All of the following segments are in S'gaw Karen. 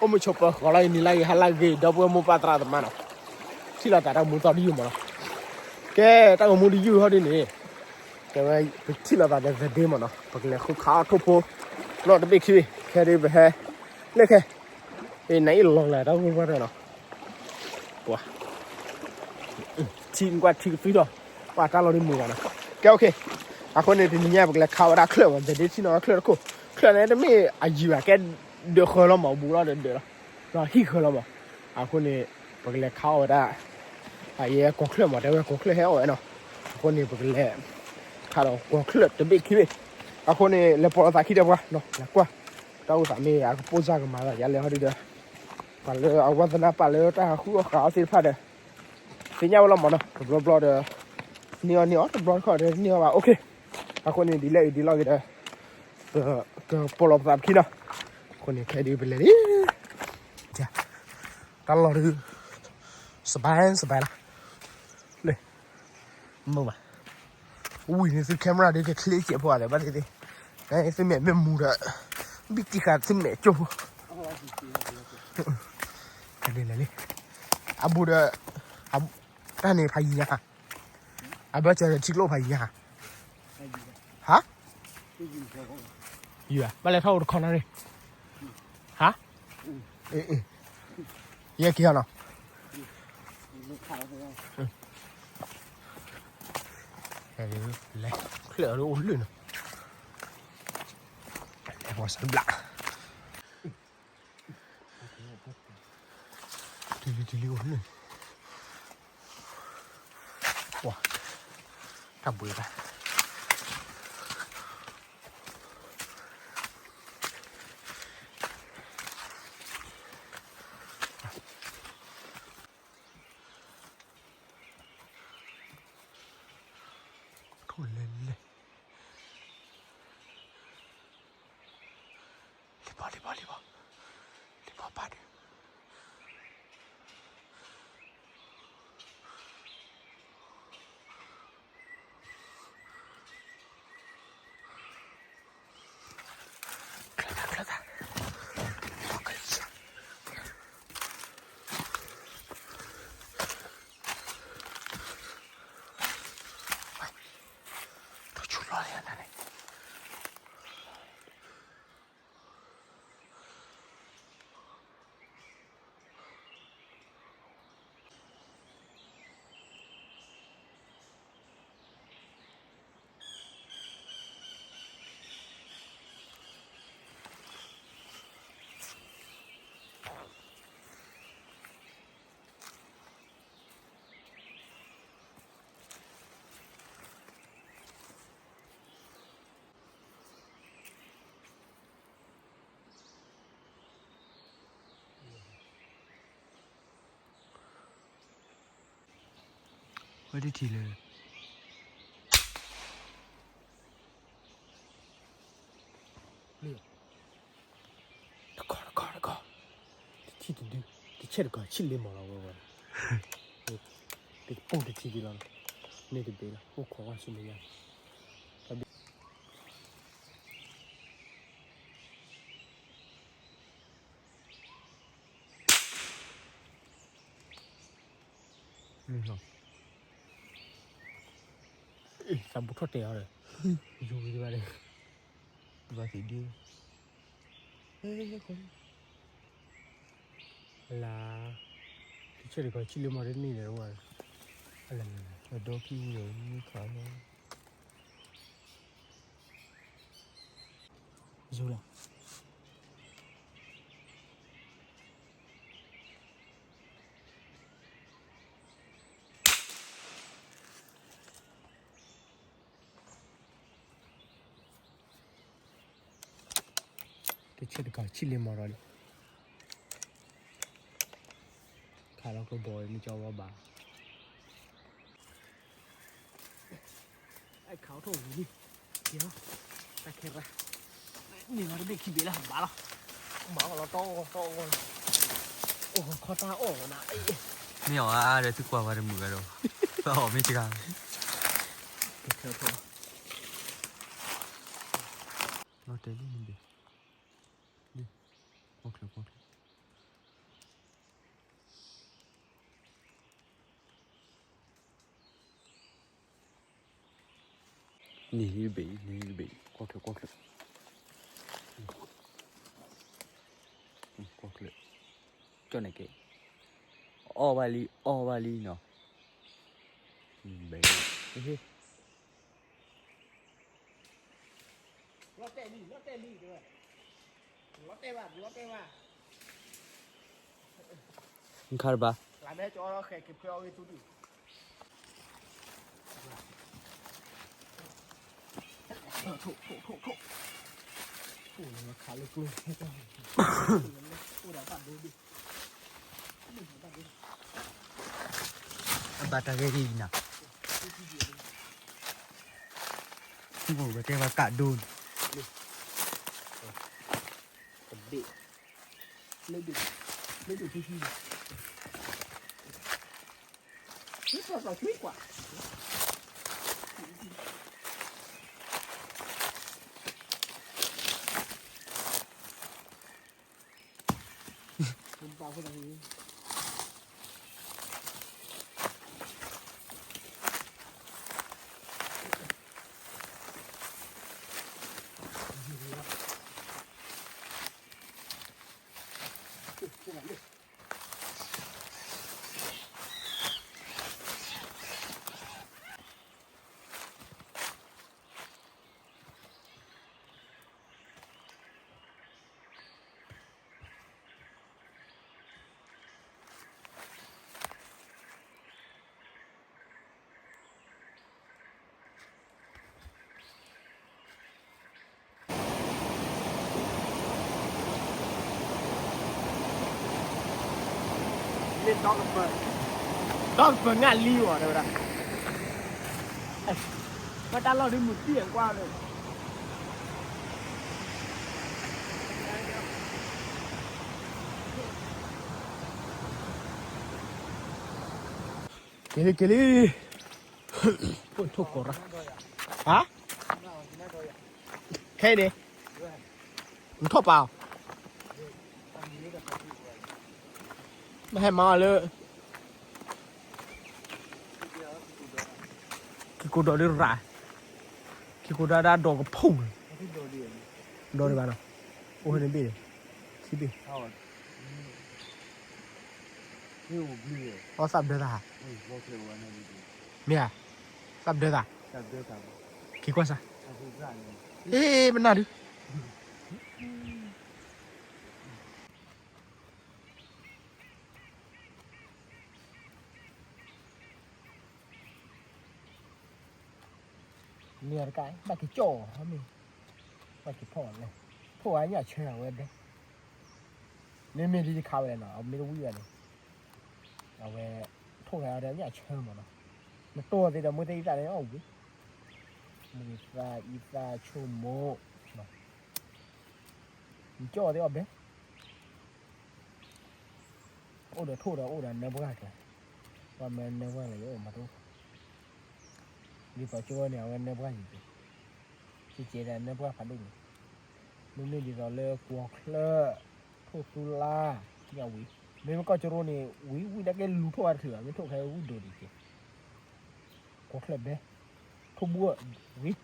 အိၣ်မုာ်ဆိးပၢၤဃီၤလီၤအံၤ နံၤလၢအံၤ ဟါလၢအဂ့ၤ ဒီပုၢ်ဝဲၢ်မိၢ်ပၢ်သရၣ်သမါနီၤ, ထံၣ်လိာ်သးတၢ်ဂီၤမူသီတယုၢ်မးနီၤ, ကဲ တၢ်ဂီၤမူတယုၢ်ဟီဒ်န့ၣ်, ကဲဝဲ ပထံၣ်လိာ်သးဒီးသဒ့မးနီၤ, ပကလဲၤဃုခးအီၣ်ထိၣ်ဖိ, လီၢ်တဘ့ၣ်ခံဘ့ၣ် ခဲဒ်ပဟဲ, လၢခဲ, နအံၣ်လီၤလဲၤတၢ်ဂီၤမူဘၣ်ဒီးနီၤ, ပှၤ ထံကွၢ်ထံကသွံထီၣ်, ပှၤတၢ်လီၢ်ဒ်မုာ်ဂၤနီၤ, ကဲ okay, အဃိန့ၣ် တနံၤညါပကလဲၤခးဝဲဒၣ်ချၢၣ်မး သဒ့ထံနီၤချၢၣ်တခိၣ်, ချၢၣ်န့ၣ်တမ့ၢ်အယံၤဘၣ် ကဲဒၢးဃၢလီၤမး ဘူးလီၤဒီးဒၢးလီၤ, ဒီးဟံၣ်ဃၢလီၤမး, အဃိန့ၣ် ပကလဲၤခးအီၣ်ဝဲဒၣ်, အယဲကီၢ်ချၢၣ်မး တဲဝဲကီၢ်ချၢၣ်ဟဲအီၣ်ဝဲနီၤ, အဃိန့ၣ် ပကလဲၤ, ခးဒီးကီၢ်ချၢၣ်တဘ့ၣ်ခံဘ့ၣ်, အဃိန့ၣ် လဲၤပိာ်လိာ်သးခံဒီးပှၤနီၤ လဲၤကွၢ်, တၢ်အိၣ်သးမ့ၢ်အကပိၢ်စၢ်ကမၤသးယါလဲၣ်ဟီဒ်ဒီး, ပှၤလၢအဝါသနါပာ်လၢတၢ်ဟးဃုအီၣ်ဃာ်အီၣ်သ့ၣ်တဖၣ်ဒီး သ့ၣ်ညါဝဲလီၤမးနီၤ, တဘျီဘျီဒီး, န့ၢ်အီၣ်န့ၢ်အီၣ် တဘျီတခီၣ်ဒီးန့ၢ်အီၣ်ဘၣ် okay, အဃိန့ၣ် ဒ်လဲၣ်ဂ့ၤဒ်လဲၣ်ဂ့ၤဒီး, ကပိာ်လိာ်ပသးပခံနီၤ, အဃိန့ၣ် ခဲဒုးပလဲၤလံ, တၢ်လီၢ်ဒုး, စဘဲစဘဲလီၤ, လၢ, မုာ်ဘၣ်, ဝံၤန့ၣ်သု camera ဒုးကချ့စဲးဖိဂၤဒီးဘၣ်သ့ၣ်သ့ၣ်, သုမဲာ်မ့ၢ်မူဒီး, ဘံၣ်တံၢ်ဃာ်သုမဲာ်ကၠိဖိ လဲၤလံ, အဘူးဒီး, တၢ်န့ၣ်ဖးယံၤညါ, အဘၢၣ်စၢၤဒီးထံကျိဖးယံၤညါ, ဟါ, ယဘၣ်လဲၤထီၣ်အိၣ်တခီနီၤန့ၣ်, ဟါ, ယဲက့ၤဟီနီၤ, လဲၤ, ချၢၣ်အီၤဒ်အိၣ်လၢာ်နီၤ, လဲၤပှၤစၢ်ဘျး တုၤလံ တုၤလံ အိၣ်လၢာ်, ပှၤ, တၢ်ဘှံးတၢ်, ထိၣ်လဲၤလဲၤ, လံၤဘီ လံၤဘီ လံၤဘီ, လံၤဘီပၢ်ဒုး ချၢၣ်သး ချၢၣ်သး, ထီၣ်ဆူၣ်လီၤလံနၤန့ၣ် ဝဲဒၣ်ထံၣ်လၢ တခီ တခီ တခီ, တထံၣ်တဒု, တဆဲးတကီၢ်ဆံၣ်လ့မီၢ်လီၤဝဲဝဲ, တပူၤတထံၣ်ဒံးလီၤ, န့ၣ်တဘ့ၣ်လီၤ အိၣ်ခိးဝဲဆူမဲာ်ညါ, သးဘူးထီၣ်တဲာ်အီၤဒီး, ယူၤဝံၤဘၣ်ဒီး, ဘၣ်သ့ၣ်ဒ့, လၢ, တဆဲးတကီၢ်ဆံၣ်လ့မီၢ်တန့ၢ်ဒီးဝဲ, အဒီခံဝံၤဒီးမုၢ်ခးလီၤ, ယူၤလီၤ တဆဲးတကီၢ်ဆံၣ်လ့မီၢ်ဒီး, ခးလီၤကျိဘီမ့ၢ်ကၠီဝဲဘၣ်, အဲၣ်ခးအီၣ်ထိၣ်ဝံၤလံ, က့ၤလီၤ, တၢ်ခဲရၢ်, န့ၢ်လီၤတဘ့ၣ်ခံဘ့ၣ်လၢဘၣ်လီၤ, မၤအီၣ်လီၤတီတီ, အိၣ်ခီတၢ်အီၣ်ဝဲနၤ, မ့ၢ်အီၤအါဒီးသုကွၢ်ဝဲတမုာ်ဝဲဒီး, အီၣ်မ့ၢ်တဂၤ, လီၤတဲာ်လံနဘ့ၣ်, လံ, အိၣ်ချၢ န့ၣ်ဘ့ၣ် န့ၣ်ဘ့ၣ် ကွၢ်ချၢၣ် ကွၢ်ချၢၣ် ကွၢ်ချၢၣ် ကၠီၣ်န့ၣ်က့ၤ အီၣ်ဘၣ်လံ အီၣ်ဘၣ်လံနီၤ ဘ့ၣ် လီၤတဲာ်လံ လီၤတဲာ်လံ တဲဝဲ လီၤတဲာ်ဘၣ် လီၤတဲာ်ဘၣ် နခါတဘၣ် လၢမဲကၠီဃဲက့ၤဖဲအီၣ်ဂ့ၤသူဒု အဘၣ်တၢ်ဂ့ၢ်ဂ့ၢ်နၤ ဝဲတဲဘၣ်ကးဒိၣ်န့ၣ် တဘ့ၣ် လၢဒိၣ် လၢဒိၣ်ထူထူန့ၣ် ဒီကပၢၤ ဒီကပၢၤငါလံအီၤ တဲဝဲဒၣ် ဘၣ်တၢ်လီၢ်ဒ်မုၢ်တံၢ်အကွၢ်လၢ က့ၤလံ က့ၤလံ ဖိထိၣ်ကိးရၣ် ဟါ ခဲအံၤန့ၣ် နထီၣ်ပာ်အီၤ မဟဲမၤအီၤလၢ ခံကိးဒီးဒ်ရၣ် ခံကိးဒီးဒၣ်ဒီးကဖူၣ်န့ၣ် ဒီးဒံးဘၣ်နီၤ အိၣ်ဟဲန့ၣ်ဘ့ၣ်န့ၣ် ခံဘ့ၣ် အီသးပဒၢသးဟါ မ့ၢ်ဧါ သးပဒၢသး ခံကွၢ်စၢ် အ့ ပနၢ်ဒုး မ့ၢ်တကး ဘၣ်က့ၤကၠီၣ်အီၤမ့ၢ် ဘၣ်က့ၤဖီၣ်အီၤလဲၣ် ထိၣ်ဝဲညၣ်ဆၢအဝဲဒဲ မ့မ့ၢ်ဒ်ယခးဝဲလဲၣ်နီၤ အမ့ၢ်တဝံၣ်ဘၣ်န့ၣ် အဝဲ ထိၣ်ဝဲအီၤဒီးညၣ်ဆၢမးနီၤ နတိၢ်သ့ဒီးမ့ၢ်သ့အံသၣ်န့ၣ်အီၣ်ဝံၤ မ့ၢ်သၣ်အံသၣ်ဆိကမိၣ် နကၠီၣ်သ့အီၣ်ဘဲ အိၣ်ဒီးထိၣ်ဒီးအိၣ်ဒီးနၢပှၢ်ကျါ ပှၤမၢနၢပှၢ်လၢယအိၣ်မးတအိၣ် ဒ်သိးကၠိဝဲန့ၣ် အဝဲနၢပှၢ်ယံၤက့ၤ ကကဲဒီးနၢပှၢ်ဖးဒိၣ်န့ၣ် မ့မ့ၢ်ဒ်သိးလၢကွီၤချၢၣ် ထိၣ်သူလါ ညၣ်ဝံၤ မ့မ့ၢ်ကီၢ်ကၠိရိန့ၣ် ဝံၤဝံၤတၢ်ကဲလူၤထိၣ်ဝဲတချုးဘၣ် မ့ၢ်ထိၣ်ဖဲဝံၤဒိၣ်ဒံးက့ၤ ကွီၤချၢၣ်ဘဲ ထိၣ်ဘှၢၣ်ဝံၤ မ့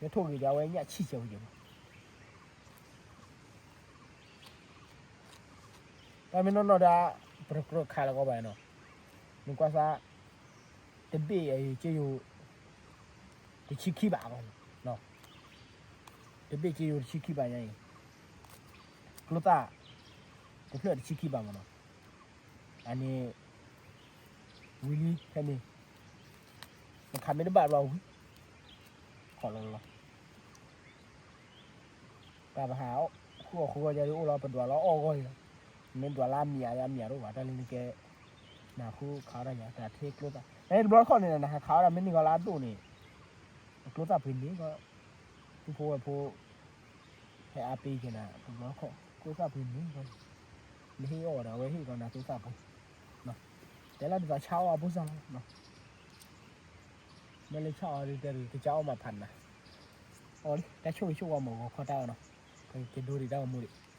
ၢ်ထိၣ်ဂ့ၤဒီးအဝဲညၣ်ဆံၣ်စဲးဝံၤက့ၤမး တၢ်မ့ၢ်နီၢ်နီၢ်ဒီး ပတကြၢးခးလၢကီဘၣ်နီၤ နကွၢ်စၢ် တဘ့ၣ်အံၤက့ယိၤ တဆံခံဘးအဂီၢ် တဘ့ၣ်က့ယိၤတဆံခံဘးညါအံၤ ကျိသၣ် တဖျၢၣ်တဆံခံဘးမးနီၤ အန့ၣ် ဝံၤလံဖဲန့ၣ် နခးမ့ၢ်တဘၣ်ဘျီဝံၤ ခီလီၤလီၤ တၢ်ပဟး ဃုအီၣ်ဃုအီၣ်ယၤဒ်အိၣ်လီၤ ပဒွးလီၤအီၣ်ဂီၢ်အံၤလီၤ မ့ၢ်ဒွးလၢအမံၤအါအမံၤအါတအိၣ်ဘၣ် တၢ်လၢနကဲ နဟးဃုခးဝဲဒၣ်ယၤ တၢ်ထံကျိသၣ် နတဘျီတခီၣ်န့ၣ် နဟးခးဝဲဒၣ်မ့ၢ်န့ၢ်ဂီၤလၢအဒိၣ်န့ၣ် ကျိသၣ်ပှ့ၤန့ၢ်ဂီၤ သူၣ်ဖိဝဲၢ်ဖိ ဟဲအါပ့ၤက့ၤနၤ တဘျီတခီၣ် ကျိသၣ်ပှ့ၤန့ၢ်ဂီၤ နဟ့ၣ်အီၣ်ဒီး အဝဲဟ့ၣ်ဂီၤနၤကျိသၣ်ဖိ တဲလၢဒ်သိးဆါအီၣ်အဖိစၢ်လီၤ မ့ၢ်လၢဆါအီၣ်ဒ်တဲကစၢ်အီၣ်မးဖးနၤ အီၣ်လံ တၢ်ဆိၣ်ဂ့ၤဆိၣ်ဝါမ့ၢ်ဂီၤခီတၢ်အီၣ်နီၤ ကဒိဒံးတၢ်ဂီၤမူဒံး လၢ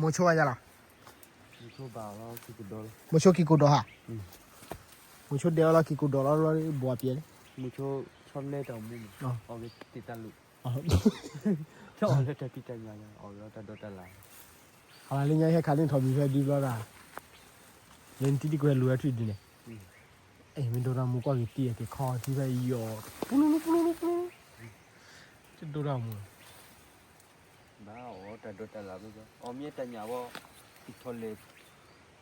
မိၤဆိယါလီၤ, မိၤဆိက့ၤကိးဒီးဟါ, မိၤဆိဒဲးအီၤလီၤက့ၤကိးဒီးလီၤ, ဘှီပျဲၢ်လံ, အီၤလၢတၢ်ဖံးတၢ်ညၣ်, အီၤလၢတၢ်ဒိးတၢ်လၣ်, ဟးလၢညါဟဲခးလံထီၣ်မံၤဖဲဒ်ဘျီဒၣ်, လၢနတံၤတကွဲလူၤအထွံၣ်ဒ်န့ၣ်, မ့ၢ်ဒိတၢ်မူကီၢ်က့ၤတံၢ်အက့ၤခီထံဖဲယီၤ, ပူလူလူပူလူလူပူလူ, တဒိတၢ်မူလီၤ, ဘၣ်အီၤတၢ်ဒိးတၢ်လၣ်ဘၣ်, အီၤမ့ၢ်တၢ်ညၣ်ဘၣ်, ကထီၣ်လဲၤ,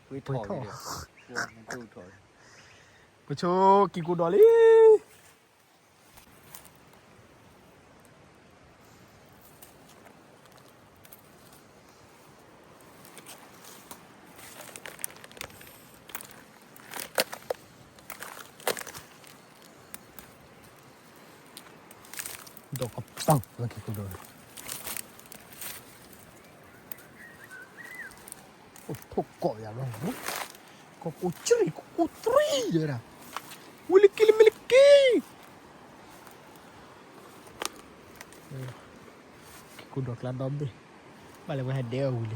ပှ့ၤထီၣ်, ပှ့ၤထီၣ်, ပဆိက့ၤကိးဒီးလံ ဒီးကပၤလၢက့ၤကိးဒီး, အိၣ်ထိၣ်ကိးယၤလီၤ, ကီၢ်ကိးကရံၣ်ကိးသရံၣ်ဒၣ်, ဝံၤလၢက့ၤလၢမ့ၢ်လၢက့ၤ, က့ၤကိးဒီးကျါဒီဘ့ၣ်, ဘၣ်လၢပှၤဟဲဒဲးအီၤဝံၤလံ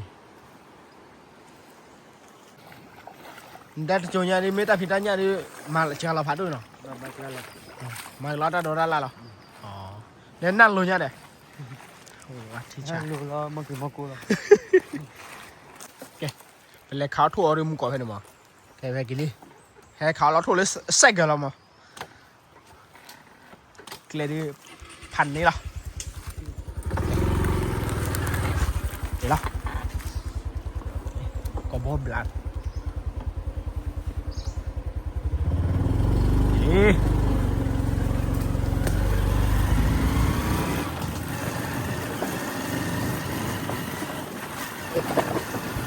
နတၢ်တကိညါဒ် မ့ၢ်တၢ်ဖံးတၢ်ညၣ်ဒ် မၤစှၤလီၤဖးဒိၣ်နီၤ, မၤလီၤတၢ်ဒိးတၢ်လၣ်လီၤ, ဒီးနၢ်လိၤညါဒီး, ကဲ, ပလဲၤခးအီၣ်ထိၣ်အီၤဒ်မူကီၢ်ဖဲန့ၣ်မး, ကဲဖဲက့ၤလံ, ဟဲခးအီၣ်လီၤထိၣ်လၢစဲးကၢၤလီၤမး ကျဲဒ် ဖးန့ၢ်လီၤ, လီၤ, ကဘီဘျး, တၢ်ဃီဒု, တၢ်ဃီ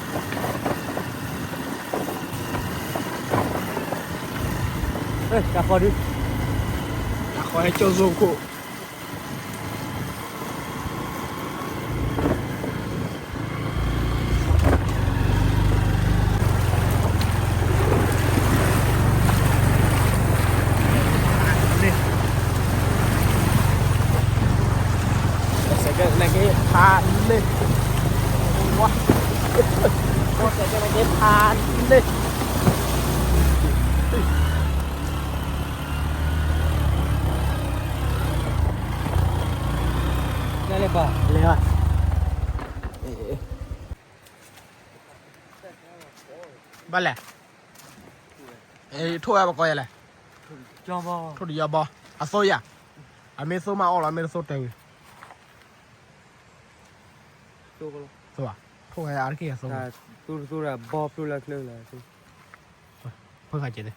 ဟဲကၠီၣ်စိခိၣ်, စဲးကဲးန့ၣ်က့ၤဖးန့ၢ်, စဲးကဲးန့ၣ်က့ၤဖးန့ၢ် လဲၤဘၣ်, ဘၣ်လဲၣ်, ထိၣ်ဝဲပကိးယၤလဲၣ်, ထိၣ်တယီဘီ, အသိယၤ, အမ့ၢ်သိမးအီၣ်လီၤ မ့ၢ်တသိတဲဝံၤ, သိဘၣ်, ထိၣ်ဝဲအါတက့ၢ်အသိ, သိတသိဒီးဘီဖျိလၢချၢလၢ ဖၢဃာ်က့ၤသ့,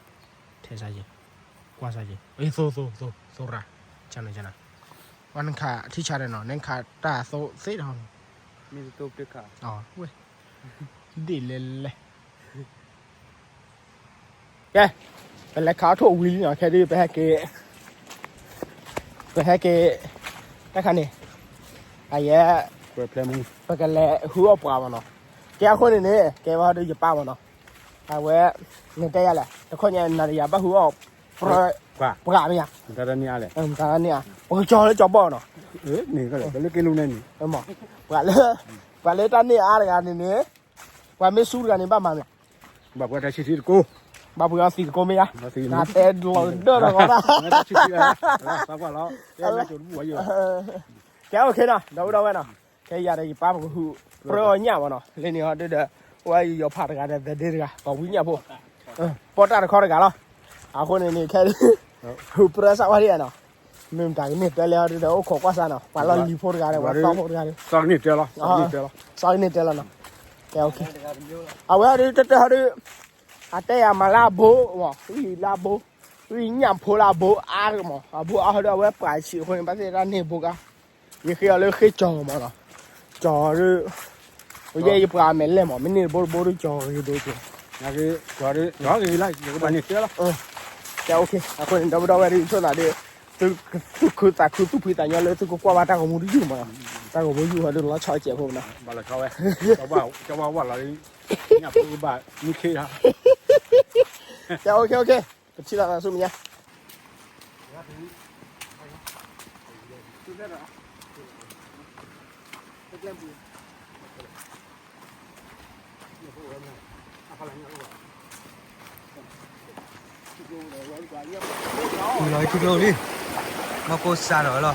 ထဲစါက့ၤ, ကွၢ်စါက့ၤ, အသိသိသိသိရၤ, ကနကန, ဝဲနခးထံဆါဒီးနီၤ နခးတၢ်သိသ့ဒီး, ဝဲ, ဒ်လဲၣ်လဲၣ်, ကဲ, ပလဲၤခးအီၣ်ထိၣ်ဝံၤလံနီၤ ခဲဒုးပဟဲက့ၤ, ပဟဲက့ၤ, တၢ်ခါန့ၣ်, အယဲ, ပကလဲၤဟုအီၣ်ပှၤမးနီၤ, ကဲအဃိန့ၣ်န့ၣ် ကဲဝဲဒီးယပၢ်မးနီၤ, အဝဲ, နတဲယၤလဲၣ် တခီညါနၤဒီးယၤဘၣ်ဟုအီၣ်, ပှၤ, ပှၤမ့ၢ်ယၤ, မတၤန့ၣ်, ပကကၠီလၢကၠီဘီနီၤ, ပှၤလၢ, ပှၤလၢတၢ်န့ၢ်အါတဂၤန့ၣ်န့ၣ်, ပှၤမ့ၢ်ဆူတဂၤန့ၣ် ဘၣ်မၤမ့ၢ် ဘၣ်ပှၤတၢ်ဆံးဆံးတကိး, ဘၣ်ပှၤအီသံးတကိးမ့ၢ်ယါ, နတဲလီၤဒၢလီၤဂီၤတၢ်, ကဲ OK နီၤ ဒီပုၢ်ဒီဝဲၢ်နီၤ, ခဲယၤဒီးယပၢ်ပကဟုး, ပြၢအီၣ်ညၣ်မးနီၤ လၢန့ၣ်ဟီဒုဒီး, အိၣ်ဝဲယီၤဖးတဂၤဒီးသဒ့တဂၤ ပှၤဝံညၣ်ဖိ, ပီၣ်တၢ်တခီတဂၤလီၤ, အဃိန့ၣ်န့ၣ် ခဲ ဟုးပြၢစၢ်ဝဲဒ်နီၤ, မ့ၢ်မတၤကန့ၢ်တဲလဲၣ်ဟီဒုဒီး အိၣ်ခိးကွၢ်စၢ်နီၤ ပှၤလီၢ်လံၤဖိတဂၤဒီး ပှၤသီဖိတဂၤဒီး, စီကန့ၢ်တဲလီၤ, စီကန့ၢ်တဲလီၤနီၤ, ကဲ OK, အဝဲဟီဒု တၢ်ဟီဒု အတဲယၤမၤလၢအဘိ, ဝံလၢအဘိ, ဝံညၣ်ဖိလၢအဘိအါမး, အဘိအါဟီဒု အဝဲပှၤဆံးအဃိန့ၣ် ဘၣ်သ့ၣ်တၢ်န့ၢ်ဘိကါ, ယဃ့အီၤလၢဃ့ကၠီၤမးနီၤ, ကၠီၤဒု ယဲယပှၤအမဲာ်လဲၢ်မး မ့ၢ်န့ၢ်တဘိတဘိဒု ကၠီၤဂ့ၤဒိက့ၤ, ကၠီၤဂ့ၤလီၤ ယကဘၣ်န့ၢ်တဲလီၤ, ကဲ OK, အဃိန့ၣ် ဒီပုၢ်ဒီဝဲၢ်ဒု ဆိသးဒု သုးခုသးခု သူၣ်ဖှံသးညီလၢသုကကွၢ်ဘၣ်တၢ်ဂီၤမူတယုၢ်မးနီၤ, တၢ်ဂီၤမူယုၢ်ဟီဒု လီၤဆီကဲးဖိမးနီၤ, ကၠီၤဝါဝါလီၤ, ညၣ်ဖိကဘၣ်မူခ့, ကဲ OK, OK, ပထံၣ်လိာ်သးဆူမဲာ်ညါ ကဲ OK, အဃိန့ၣ် ဒီပုၢ်ဒီဝဲၢ်နီၤ, ခဲအံၤ ဟီဒု တၢ်ဟီဒု အတဲယၤမၤလၢအဘိ, ဝံညၣ်ဖိလၢအဘိအါမး, အဘိအါဟီဒု အဝဲပှၤဆံးအဃိန့ၣ် ဘၣ်သ့ၣ်တၢ်န့ၢ်ဘိကါ, ယဃ့အီၤလၢဃ့ကၠီၤမးနီၤ, တၢ်ဂီၤဘိယုၢ်ဟီဒု လီၤဆီကဲးဖိနီၤ, ဘၣ်လီၤဆီဝဲ, ကဲ OK, အဃိန့ၣ် ဒီပုၢ်ဒီဝဲၢ်ဒု ဆိသးဒု သုးခုသးခု သူၣ်ဖှံသးညီလၢသုကကွၢ်ဘၣ်တၢ်ဂီၤမူတယုၢ်မးနီၤ, တၢ်ဂီၤမူယုၢ်ဟီဒု လီၤဆီကဲးဖိမးနီၤ, ကဲ OK, အဃိန့ၣ် ဒီပုၢ်ဒီဝဲၢ်ဒု ဆိသးဒု ထူလီၤထူကျိလံ, မီၢ်ကိၢ်စးထီၣ်ဝဲလီၤ,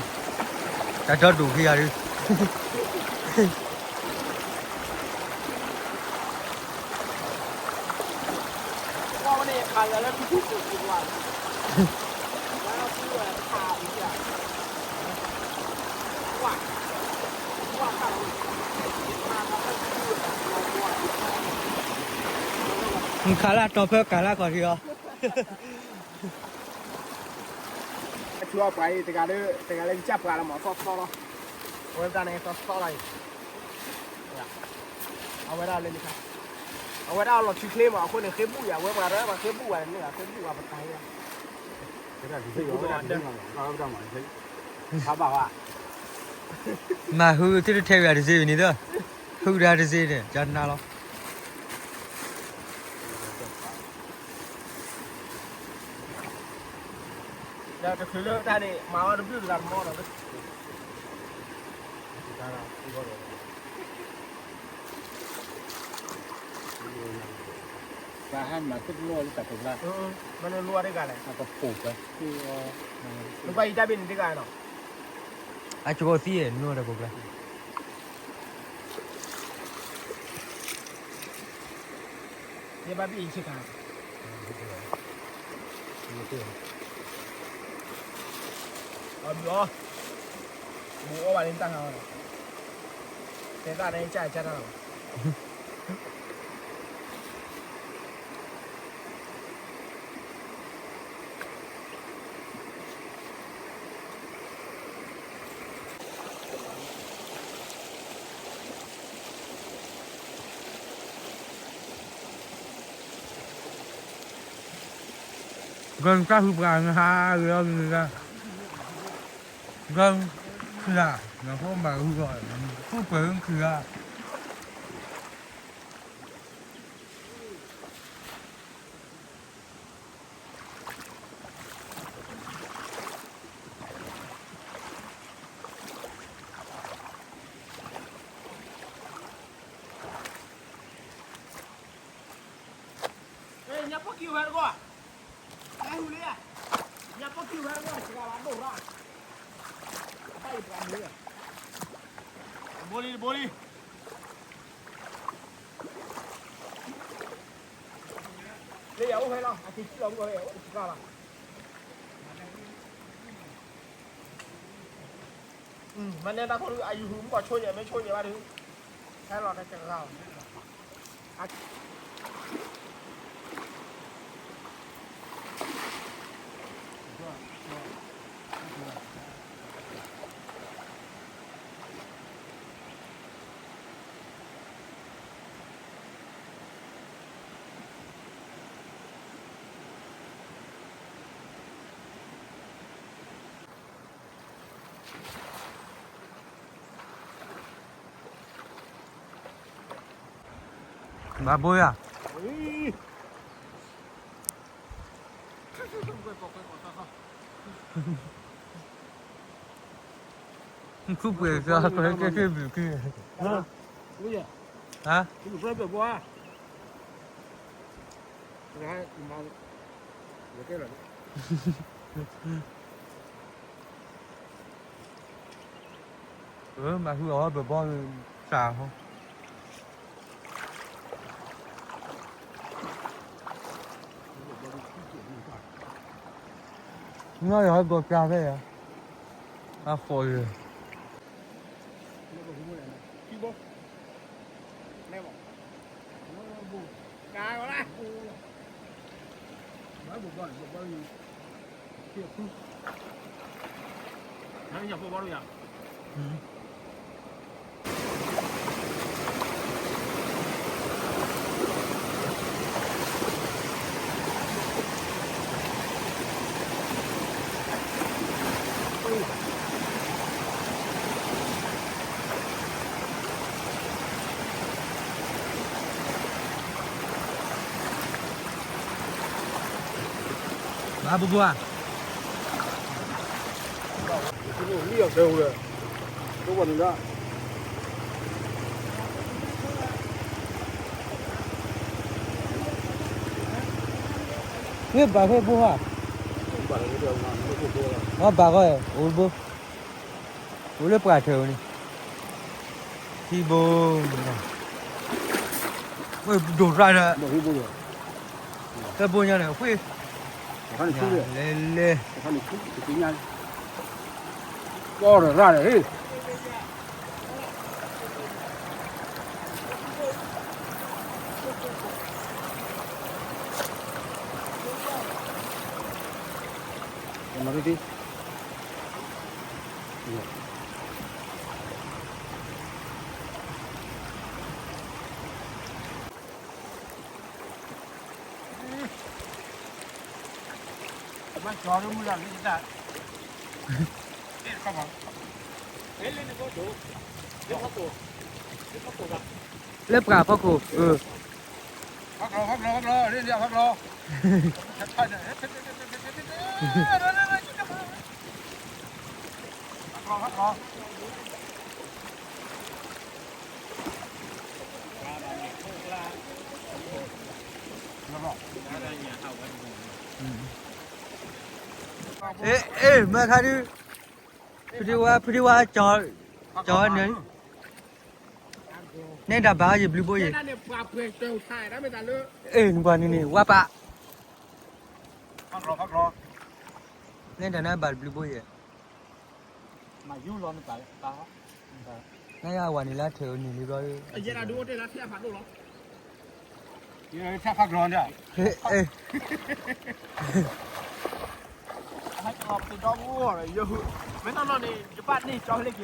တၢ်ဒီဒူၣ်ခံဂၤဒုး နခးလၢတီၤဖၢကၤလၢခီၣ်ထံးအီၤ, ဆူအပှၤအံၤ တဂၤလၢ တဂၤလၢကစၢ်ပှၤလီၤမး သီသီလီၤ, အဝဲတၢ်န့ၣ်သီသီလီၤအံၤ, အဝဲဒၣ်လၢ အဝဲဒၣ်လီၤထူချ့မး အဃိန့ၣ် ဃ့ဘူၣ်ယၤ ဝဲပှၤရဲပှၤဃ့ဘူၣ်ဝဲန့ၣ် ဃ့ဘူၣ်ဝဲပတၢ်ယါ မၤဟုသုတထဲဝဲတစ့ဝံၤန့ၣ်ဒီး, ဟုတၢ်တစ့န့ၣ် ကနၤလီၤ. ဒီးတချုးလၢတၢ်န့ၣ် မၤအီၤတဘျုးတဂၤတမီဒီး, တၢ်ဟဲမၤသ့ၣ်တနီၣ်လၢတၢ်ပူၤကျါ, မ့ၢ်လၢလိၣ်အီၤတဂၤလဲၣ်, တၢ်ပူၤကျါ, နဘၣ်အံၤတၢ်ဘ့ၣ်န့ၣ်တဂၤနီၤ, အကၠီသံနီၤတၢ်ပူၤကျါ ယဘၣ်ဘ့ၣ်အံၤဆ့ကၤ, အီၣ်ဘျီ, ဘူးအီၣ်ဘၣ်လၢတၢ်ဟါအီၤ, တဲတၢ်န့ၣ်ကၢ်ကၢ်တၢ်လီၤ. ဂီၢ်တၢ်ဟုပှၤနဟးဂ့ၤအီၤဂ့ၤဂ့ၤ, ဂီၢ်ခုၣ်ဧါ, နဖိမၤဟုဂီၢ်, ဖုပှဲၤဟုခုၣ်ဧါ. ညါပကံၢ်ဝဲတကီၢ်, ဟဲဟူလံ, ညါပကံၢ်ဝဲတကီၢ် စှၤဘၣ်ဒိၣ်ရၣ်, အဘၣ်ယပှၤမုၢ်, တဘိလံတဘိလံ, လၢယအိၣ်ဖဲလီၤ အက့ၤစံၣ်လီၤမုၢ်ဝဲ အိၣ်တစှၤဘၣ်. မ့ၢ်နဲတၢ်ခိၣ်ဒုး အယူၤဟူမုၢ်ကီၢ်ဆိညဲ မ့ၢ်ဆိညဲဘၣ်ဒုး, ဟဲလီၤတၢ်ကဂၤလီၤ. ဘၣ်ဘိယၤ, ခုပှဲၤစၢ် ကဲကဲဘုးကဲ, ဟါ, မၤဟုအီၤဘၣ်ဘီစၢ်ဟီ, နီၢ်ယၤဟဲဂီၤပြၢ်ဖဲယၤ, အဃိ, ဘၣ်ဘိဘိဧါ, မ့ၢ်အီၤတဲဝဲ, တဝဲန့ၣ်ဒၣ် န ဝ့ၢ်ဘၣ်ဖဲဘိဧါ, အဘၣ်ဃီ, အိၣ်လၢပှၢ်ထၢၣ်န့ၣ်, ထံဘိ, ဝ့ၢ်ဒိၣ်ရၣ်ဒီး, ဖဲဘိညါန့ၣ်, လဲၤလဲၤ, ကီၢ်ရၣ်န့ၣ် လၢပှၢ်ဖီခိၣ်, မ့ၢ်ခါဒု, ဖုဒံဝါ, ဖုဒံဝါ, ကၠီၤန့ၣ်, နဲဒၣ်ဘၣ်ယဘျုးဘိယဲၢ်, နကွၢ်န့ၣ်န့ၣ် ဝါပၢ်, နဲဒၣ်နဘၣ်တဘျုးဘိယဲၢ်, နယဝၤန့ၣ်လၢထၢၣ်န့ၣ်လံဘျီ, ယဲဒၣ်ဒုအိၣ်တ့ၢ်လၢထၢၣ်န့ၣ်လံဘျီ, ထၢၣ်ဖးကျီၤန့ၣ်, ဟဲကလီၤပသံဒီမူ, မ့ၢ်နီၢ်နီၢ်န့ၣ် ယဘၣ်န့ၢ်ကၠီဟဲလၢက့ၤလီၤ,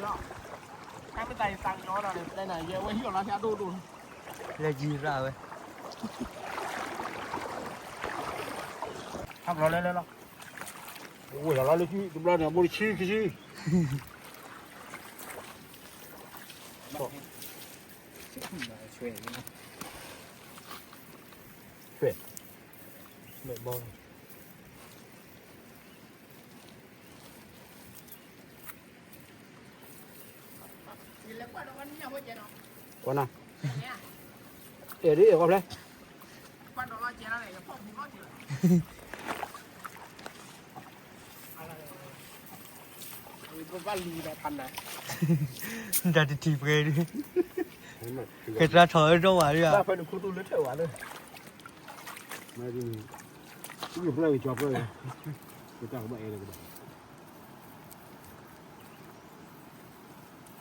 ခါမ့ၢ်သးယသးကညီၤဒီးန့ၣ် ပျဲနၤယဲဝဲဟံၣ်အီၤလီၤဖဲအဒိၣ်ဒိၣ်, လဲၤယံၤရၣ်ဝဲ, ဖးကျီၤလဲၤလဲၤလီၤ, ဝဲၢ်လီၤလၢခံတဘျီန့ၣ် အဘိတဆံခံဆံ ဆွဲ, မဲာ်ဘီ, ကွၢ်နၤ, အဲၣ်ဒ်အဲၣ်ကွၢ်ဖျဲၣ်, တၢ်တထံၣ်ပှဲၤဒ်, ကတၢ်ထီၣ်အၢဒီဝဲဒၣ်,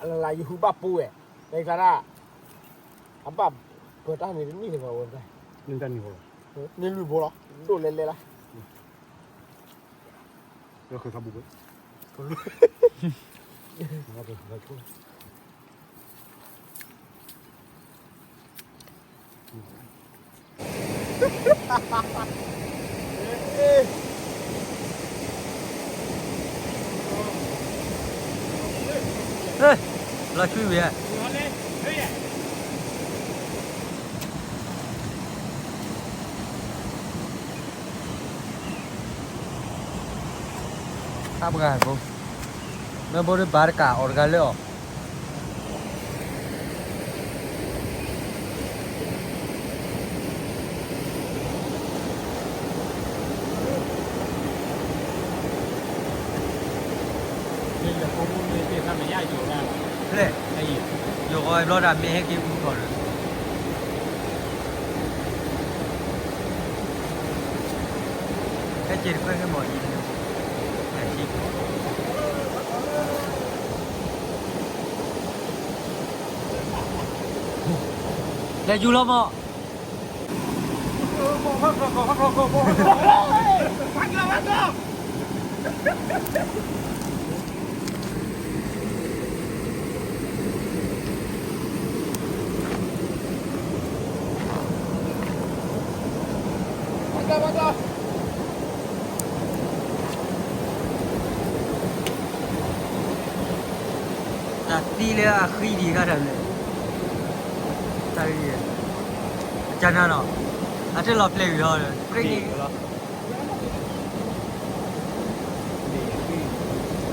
အလၢယဟူဘၣ်ပူၤဝဲ, တခါဒၣ်, အဘၣ်ပၢၤတၢ်န့ၣ်တနံၣ်တဂီၤဝဲ, န့ၣ်တၢ်န့ၣ်, န့ၣ်လွံၢ်ဘိလီၤ, ဒိၣ်လဲၤလဲၤလီၤ, လၢဃဲၤခါဘူးကွဲး, လီၤဆှံဝံၤဧါ, တၢ်ပှၤဖိ, မ့ၢ်ဘိဒ်ဘၣ်တကးအီၤတဂၤလၢအီၤ ဖဲလဲၣ်, ယိၤဃီဘျီတၢ်မ့ၢ်ဟဲက့ၤအူထီၣ်လၢ ဟဲက့ၤတခွဲက့ၤမီၢ်အံၤန့ၣ်, လဲၤယူၤလီၤမီၢ် တၢ်သံလၢအဃံဒံးဂၤတၢ်န့ၣ်, တၢ်ဂ့ၢ်, ကနၤနီၤ, အတလီၤပျဲဝံၤလီၤ, ပြ့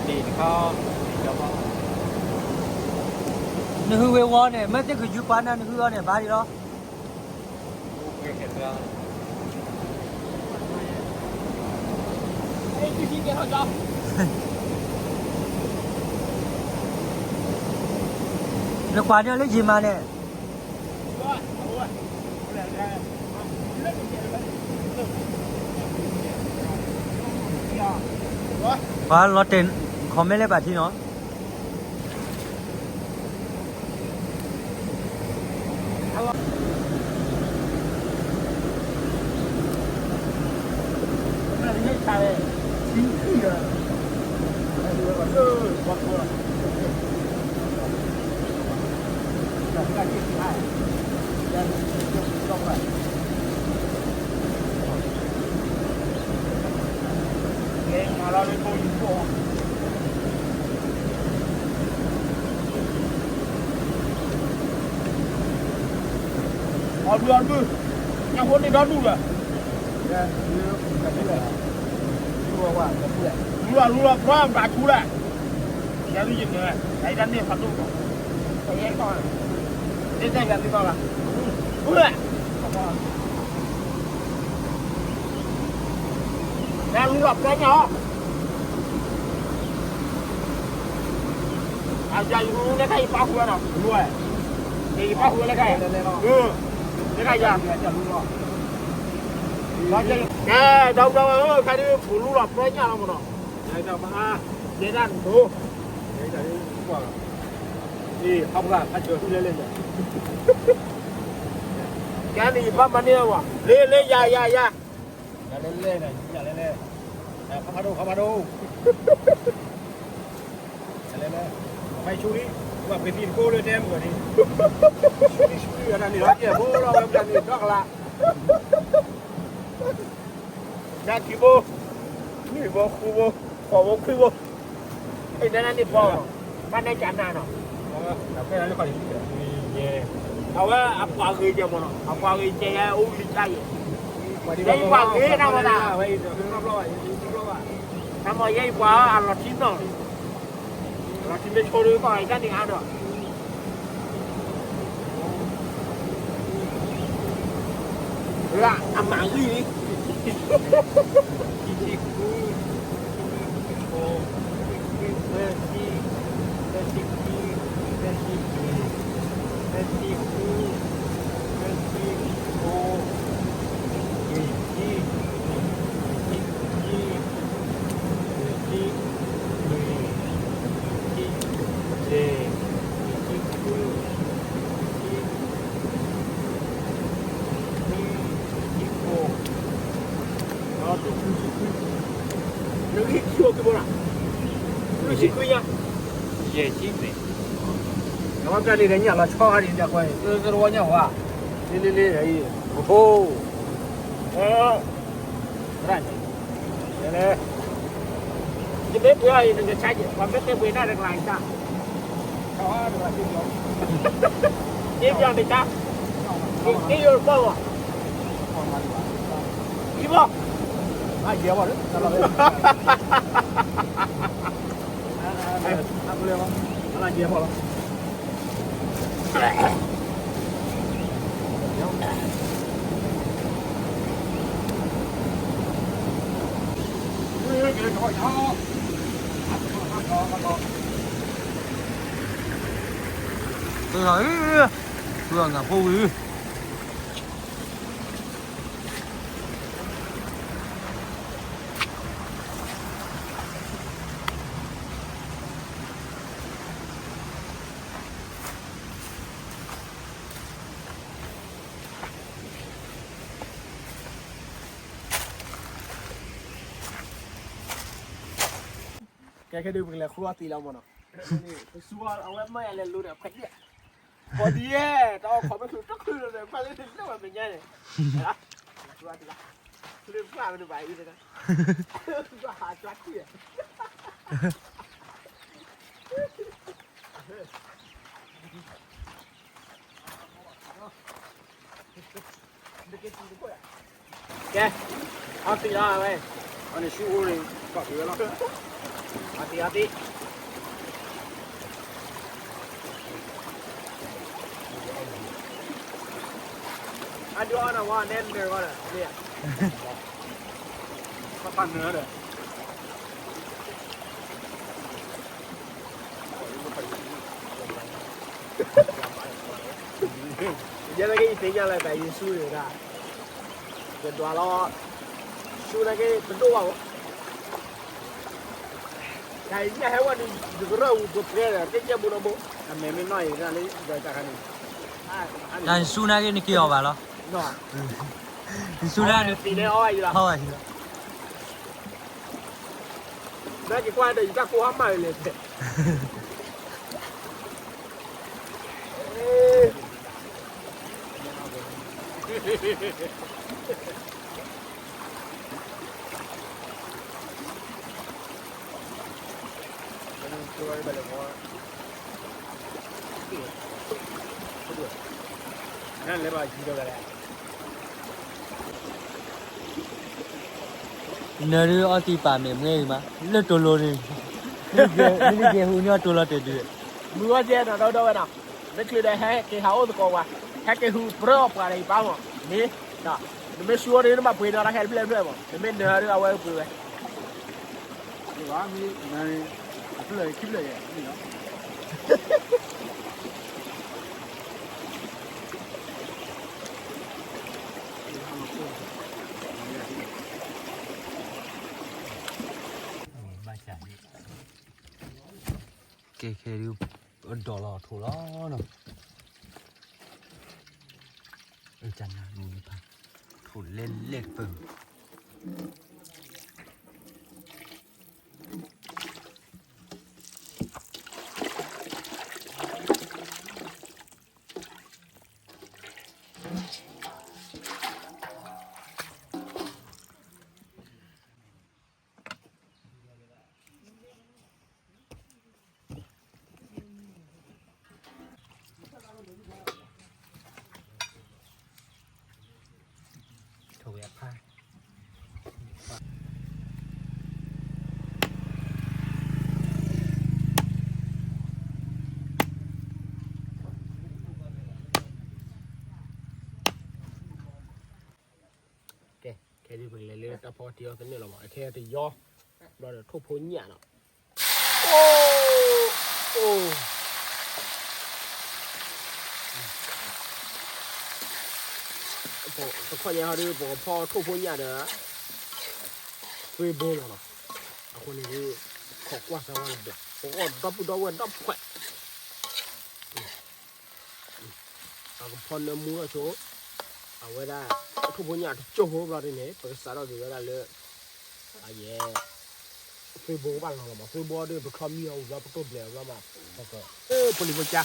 န့ၣ်, နဟုဝဲဝီန့ၣ် မ့ၢ်သ့ၣ်ကယူၤပှၤနၤ နဟုအီၤန့ၣ် ဘၣ်ဒံးလီၤ. နကွၢ်န့ၢ်လၢယံာ်မးန့ၣ်, ပှၤလီၤတဲာ် comment လၢဘၣ်ထံနီၤ. အီၣ်ဘုၣ်အီၣ်ဘုၣ်, ညၣ်ဖိန့ၢ်ဒီဒူၣ်လၢၤ, လူလီၤလူလီၤ ပြၢဘၣ်ဆူလဲၣ်, ယၤလူယနၢၤ, ယၤအံၤတၢ်န့ၢ်ဖးဒိၣ်ကီး, ယဲကီး, ဒ်တၢ်ယၤသံဘၣ်ဘၣ်, လူလီၤပြၢညၣ်အီၤ အယၤယဟူန့ၣ်ခါယပာ်ဃုာ်နီၤ, ယပာ်ဃုာ်လၢခါ, လၢခါယၤ, ကဲ ဒီပုၢ်ဒီဝဲၢ်ဧၢ ခါဒုးပူၤလူလီၤပြၢညၣ်လီၤမးနီၤ, ယဲဒၣ်နဒိ, ဟးပှၤ ဟးဆၢထူလဲၣ်လဲၣ်, ကဲန့ၣ်ယဘၣ်မၤန့ၢ်ဝဲ, လၢလၢယၤယၤယၤ ယၤလဲၣ်လဲၣ်န့ၣ် ယၤလဲၣ်လဲၣ်, ခါဖးဒိၣ် ခါဖးဒိၣ်, ယၤလဲၣ်လဲၣ်, ဖဲဆူလံ, ပှၤဖံးသံတကိးလၢတဲမုၢ်ဂီၤန့ၣ်, ဆူလံဆူလံ အတၢ်န့ၣ်လီၤကဲဘိလီၤဝဲ ပတၢ်န့ၣ်ဒီကလး, ညၣ်ခံဘိ, နွံဘိ ဃုဘိ, ဃိးဘိ ခွံဘိ, အံၤနန့ၣ်ပီ, ဘၣ်နဲၣ်ကနၤနီၤ အဝဲအပှၤဂ့ၤကဲမးနီၤ, အပှၤဂ့ၤကဲယဲအိၣ်လံကါယဲ, ယဲအံၤပှၤဂ့ၤတၢ်မးသး, တၢ်မးယဲအံၤပှၤအလီၤထံနီၤ, အလီၤထံမ့ၢ်ဆိဒုးကီၢ်အံၤတၢ်န့ၣ်အါဒီး အမၤဂံၢ်လံ, ခံဆံဃု, သၢဆံ, သၢဆံခံ, သၢဆံလွံၢ်, သၢဆံဃု, သၢဆံဃိး, လွံၢ်ဆံ, လွံၢ်ဆံခံ, လွံၢ်ဆံလွံၢ်, လွံၢ်ဆံယဲၢ်, လွံၢ်ဆံဃု, လွံၢ်ဆံခွံ, လွံၢ်ဆံဃိး, လွံၢ်ဆံခွံ, လွံၢ်ဆံခွံညါ, ယဲၢ်ဆံန့ၣ်, အဝဲပျၢ်လံဒီးညၣ်လီၤဆီခါဒံး ညၣ်ခွဲန့ၣ် သရဝီညၣ်ဝါ, လ့လ့လ့အံၤ, အိၣ်ဖိ, သရၣ်န့ၣ်, ယမ့ၢ်ပှ့ၤအီၤအံၤ နကဆါယဲၢ်, ပှၤမ့ၢ်တဲပှ့ၤတၢ်တကလးအံၤတၢ်, တဘျီန့ၣ်တၢ်, န့ၢ်ယိၤတဘီၣ်, ယဘီၣ်, ယဘီၣ်လီၤ. သုဂၤဧၢ, သုဂၤဖိဝံၤ ကဲခဲဒုး ပကလဲၤဃုအီၣ်သံးလီၤမးနီၤ, ပသူအီၤအဝဲမၢယၤလဲၤလိၤဒီး ဖဲဒၣ်, ပှၤဒ်ယဲ, တၢ်အီၣ်ခိးမ့ၢ်ချုးတချုးဒီး ဖဲလၢတလၢဝဲမဲာ်ညါန့ၣ်, ဃုအီၣ်သံးလီၤ, ဃုအီၣ်သံးလီၤ, ဃုအီၣ်သံးလီၤ, ဃုအီၣ်သံးလီၤ, ဃုအီၣ်သံးလီၤ, ဃုအီၣ်သံးလီၤ. ကဲ, အီၣ်သံးလီၤဝဲ, အန့ၣ်ဆူၣ်အိၣ်န့ၣ် ကီၢ်ပှ့ၤဝဲလီၤ, အီၣ်သံး အီၣ်သံး, အဒုးအီၣ်နၤဝဲ နဲနၢၤဝဲဒီး, မ့ၢ်ဧါ, ပပာ်နၢၤဒီး, ယဲနာ်က့ယသ့ၣ်ညါလၢတၢ်ယ့ၣ်ၡူးန့ၣ်ဒၣ်, ယဒွးလီၤ, ဆူနာ်က့တဒိၣ်ဘၣ်ဘၣ်, တၢ်ယညၣ်ဟဲဝဲဒီး ယကရၢၢ်ဝံၤပှဲၤပှဲၤဒီး ကဲကဲဘိနီဘိ, အမဲာ်မ့ၢ်နီၢ်အံၤဒၣ်လၢ ယတၢ်ခါန့ၣ်, တၢ်ယ့ၣ်ၡူးနာ်က့နက့ၤအီၤဘၣ်လီၤ, ယ့ၣ်ၡူးနာ်က့နက့ၤအီၤဘၣ်လီၤ, ဟီဝဲအံၤလီၤ. နာ်က့ကွၢ်ဒီး ယတၢ်ကိၢ်ဟါမၢ်လံ, နၢ်ဒုးအီသံးပာ်မဲာ်မွဲဂ့ၤမး လၢတိၤလိၤန့ၣ်, မ့ၢ်လံကဲဟူညီတိၤလီၤတဲာ်ဒုး, မုၢ်ဝဲကဲဒီးဒီဝဲဒီး, မ့ၢ်ချုးဒီးဟဲက့ၤဟးအိၣ်သကိးဝဲ, ဟဲက့ၤဟူးပြၢအီၣ်ပှၤဒီးယပၢ်မး, မ့ၢ်, နမ့ၢ်ဆူအီၤန့ၣ် နဘၣ်ပှ့ၤဒီးတၢ်ခဲတဖျၢၣ်ဖျၢၣ်မး, နမ့ၢ်နၢ်ဒုးအဝဲပှ့ၤဝဲ ကဲခဲဒုး, ဒိးလီၤထိၣ်လီၤနီၤ, အတနၢ်မုၢ်နဖး, ထိၣ်လဲလဲၣ်ပၢၢ် ကဲ, ခဲဒုးပကလဲၤလၢတၢ်ဖီတံၢ်အီၤသနၢၣ်လီၤမး, အခဲတယီ, ဘျီဒီးထိၣ်ဖိညၣ်နီၤ, အိ, အိ, တခီညါဟီဒုး ပကဖီထိၣ်ဖိညၣ်ဒီး သွ့ဘိလီၤနီၤ, အဃိန့ၣ်ဒုး ခိးကွၢ်စၢၤဝဲတဘျီ, ပကအီၣ်ဒီပုၢ်ဒီဝဲၢ်ဒီဖှဲး ပကဖီနၢမူထီၣ်ဆိ, အဝဲဒၣ် ထိၣ်ဖိညၣ်တကၠိၢ်ဖိဘျီဒ်န့ၣ် ပကစးထီၣ်က့ၤဝဲဒၣ်လၢ အယဲၢ် သွ့ဘိကဘၣ်လီၤလီၤမး, သွ့ဘိဒ်ပချီမံအီၤဝံၤဘျီ ပတိၢ်ဘျဲးအီၤဘျီမး, ဖိလံၤဖိကါ,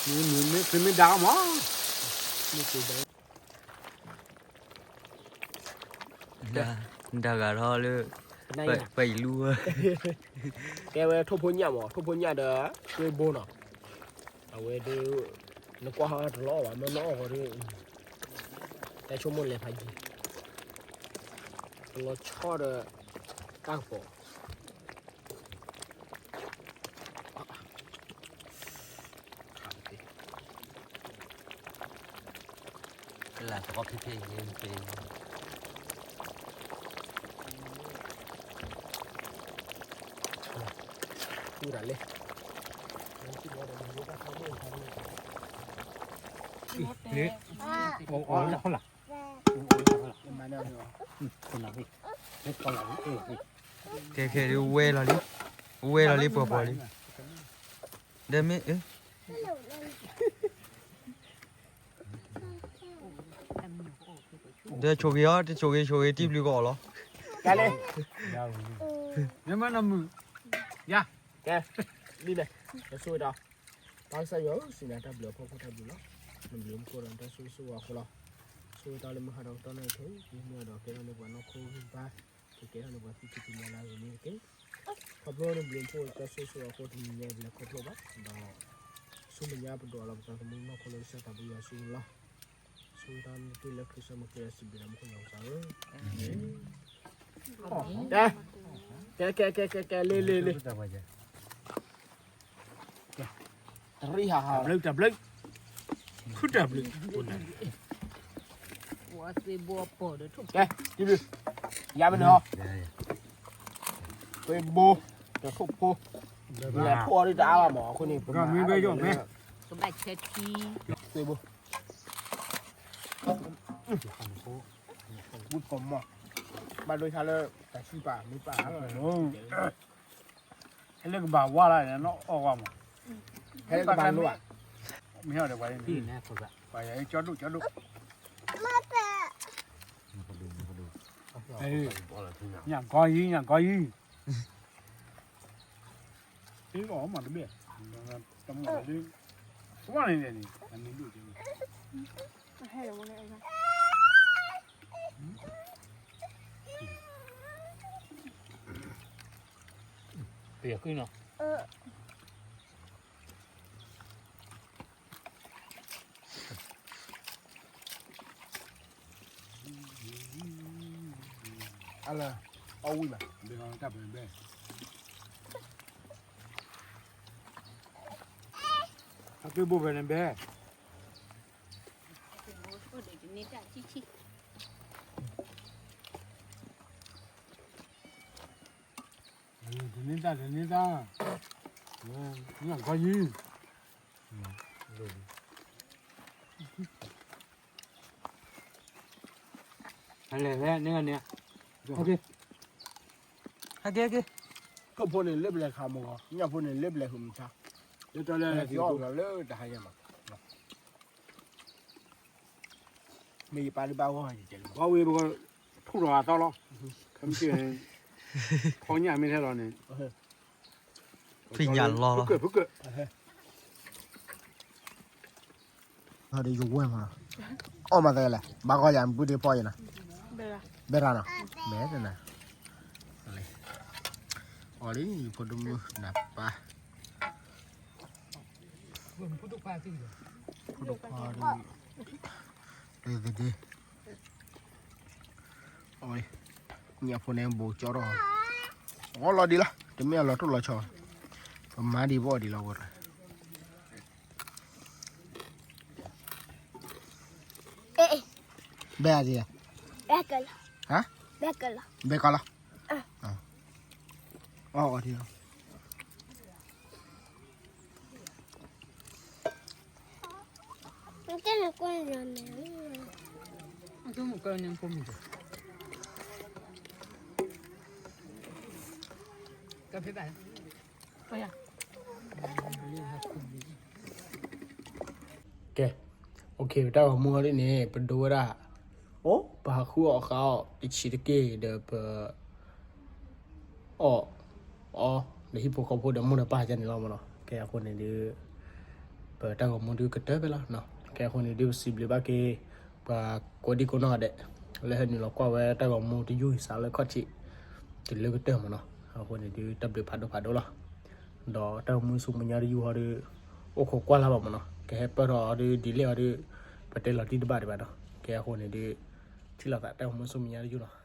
မ့မ့ၢ်ဒါအီၤမး, မ့ၢ်ဒါ ဒါဂၤထီၣ်လၢ ပှၤအံၤလူဝဲ, ကဲဝဲထိၣ်ဖိညၣ်မး, ထိၣ်ဖိညၣ်ဒီး သွ့ဘိနီၤ, အဝဲဒၣ် နကွၢ်ဟီတလီၤအီၣ်ဘၣ် မ့ၢ်နအီၣ်ဃီဒီး တၢ်ဆိကမိၣ်လဲၤဖးယံၤ, တလီၤဆီဒီး တၢ်ကပီၤ ကလၤသီဖဲဖဲ ဝံၤဒၣ်လဲၣ်, ကဲခဲဒုးဝဲလီၤလံ, ဝဲလီၤလံပှဲၤပှဲၤလံ, ဒီးမ့ၢ် ဒီးဆိၣ်ဂ့ၤအီၤ တဆိၣ်ဂ့ၤ ဆိၣ်ဂ့ၤ တံၢ်ဘျုးကအီၣ်လီၤ, ကဲလံ, မ့ၢ်မနမုၢ်, ယၤ, ကဲ, လံလဲၣ်, ယဆိၣ်ဂ့ၤဒီး, ပၢ်ကစၢ်ယွၤဧၢ, စံးနၤတၢ်ဘျုးအဖီခိၣ်တၢ်ဘျုးလီၤ, နဘျုးမူခိၣ်ဒီးနတၢ်ဆိၣ်ဂ့ၤဆိၣ်ဝါအဃိလီၤ, ဆိၣ်ဂ့ၤတၢ်လၢမုၢ်ဟါဒီးကတီၢ်နၣ်ရံၣ်ခဲအံၤ မ့ၢ်ဒီးကဲထီၣ်လၢပှၤနီၢ်ခိဂံၢ်ဘါ, ကကဲထီၣ်လၢပှၤသူၣ်ကံၢ်သံၣ်ညါလၢအဂ့ၤန့ၣ်တက့ၢ်. ခီဖျိနဘျုးဖှိၣ်တၢ်ဆိၣ်ဂ့ၤဆိၣ်ဝါအဃိ တနံၤညါပလဲၤခီဖျိဘၣ်ဒီး ဆူမဲာ်ညါပဒိးလီၤပသးသမူနီၢ်ခိလၢ ကစၢ်သးဘိယွၤဆူလီၤ. ဆိၣ်ဂ့ၤတၢ်နက့ၢ်လၢခရံာ်စၢ်မုၢ်က့ၢ်လၢစံးဘျုးဒၣ်မူခိၣ်ယွၤကစၢ်ဧၢ, ကဲ, ကဲ, ကဲ, ကဲ, လ့ လ့ လ့, တရံးဟးဟး, တၢ်ဘျုး, တၢ်ဘျုး, ခုတၢ်ဘျုး, ကဲ, ယၤမ့ၢ်နီၤ, သွ့ဘိ, ဒီးထိၣ်ဖိ, လဲၤထိၣ်အီၤဒ်တအါဘၣ်မး အဃိန့ၣ် ပမၤအါထီၣ်လၢ သွ့ဘိ, ဝံၣ်ကိးမီၢ်, ဘၣ်ဒိဆါလၢ တၢ်ဆံပာ်မ့ၢ်ပာ်, ဟဲလၢကဘၣ်ဝါလၢန့ၣ် နီၢ်အီၣ်ဝါမး, ဟဲလၢကဘၣ်လိၣ်ဘၣ်, မ့ၢ်ဟဲအီၤဒီးပှၤန့ၣ်, ပှၤယၤကၠီဒိၣ်ကၠီဒိၣ်, ညၣ်ကီယံၤ ညၣ်ကီယံၤ, သ့လီၤမးတဘ့ၣ်, တမ့ၢ်ဒ်, ကွၢ်န့ၣ်န့ၣ်, ပယီၤဃံနီၤ. အလၢ အီၣ်ဝံၣ်ဘၣ်, ဘဲတၢ်ပၢၢ်ဘဲ, အက့ဘိဖဲန့ၣ်ဘဲ, တန့ၢ်တၢ်တန့ၢ်တၢ်, ညၣ်ကီယံၤ, အလဲၤဖဲန့ၣ်န့ၣ်, ဟဲက့ၤဟဲက့ၤ, ခိၣ်ဖိန့ၣ်လၢပလဲၤခးမီၤဂီၤ, ညၣ်ဖိန့ၣ်လၢပလဲၤဟုးမဆါ, လၢတၢ်လၢအီၣ်လီၤလၢတဟါညါမး, မ့ၢ်ယပၢ်လၢဘၣ်ဂီၢ်ယကဲလီၤ, အဝဲပကထူၣ်ထီၣ်အသီလီၤ, ခမ့ၢ်, ဖီညၣ်မ့ၢ်ထဲလီၤန့ၣ်, ဖံးညၣ်လီၤလီၤ, ဖုကၢၢ်ဖုကၢၢ်, ဒီးယဝဲၢ်မး, အီၣ်မးသဲလဲၣ်, ဘၣ်ဂီၢ်ယၤမ့ၢ်ပုၢ်ဒ့ဖီယၤနီၤ, ဘဲရၤနီၤ, ဘဲရၤနီၤ, အီၣ်လံ ယဖိဒိၣ်မုၣ်နၢ်ပၢ်, ဖိဒိၣ်ခွါ, ဒ်, အီၣ်, ညၣ်ဖိန့ၣ်ဘိးကၠီထီၣ်, အီၣ်လီၤဒံးလီၤ, တမ့ၢ်အလီၤတိၢ်လီၤဆီ, ပမၤဒံးပအီၣ်ဒံးလီၤဝဲ, ဘဲအဒံး, ဟါ, ဘဲကလီၤ, အီၣ်ဒံးလီၤ. ကဲ, ပတၢ်ဂီၤမူအီၤဒ်န့ၣ် ပဒိဝဲဒၣ်, အိၣ် ပဟးဃုအီၣ်ဃုအီၣ်တဆံးတက့ၢ်ဒီးပ အီၣ်, အီၣ်, ဒီးဟံၣ်ဖိဃီဖိဒီးမိၢ်ဒီးပၢ်ကန့ၣ်လီၤမးနီၤ. ကဲအဃိန့ၣ်ဒုး, ပတၢ်ဂီၤမူဒုးကတၢၢ်ဖဲလီၤ. ကဲအဃိန့ၣ်ဒုး ပစံးဘျုးဘၣ်က့ၤ ပှၤကိးဒံကိးနီၢ်ဂၤဒဲး လၢဟဲနုာ်လီၤကွၢ်ဝဲတၢ်ဂီၤမူတယုၢ်အံၤ စးလၢခီၣ်ထံး တုၤလၢကတၢၢ်မးနီၤ. အဃိန့ၣ်ဒုး တၢ်ဘျုးဖးဒိၣ်ဖးဒိၣ်လီၤ. ဒီးတၢ်ဂီၤမူဆူမဲာ်ညါတယုၢ်ဟီဒုး အိၣ်ခိးကွၢ်လၢ်ဘၣ်မးနီၤ. ကဟဲပၢၢ်ထီၣ်အီၤဒုး ဒ်လဲၣ်အီၤဒုး ပတဲလီၤတံၢ်တဘၣ်ဒံးဘၣ်နီၤ. ကဲအဃိန့ၣ်ဒုး ထံၣ်လိာ်သးတၢ်ဂီၤမူဆူမဲာ်ညါတယုၢ်လီၤ.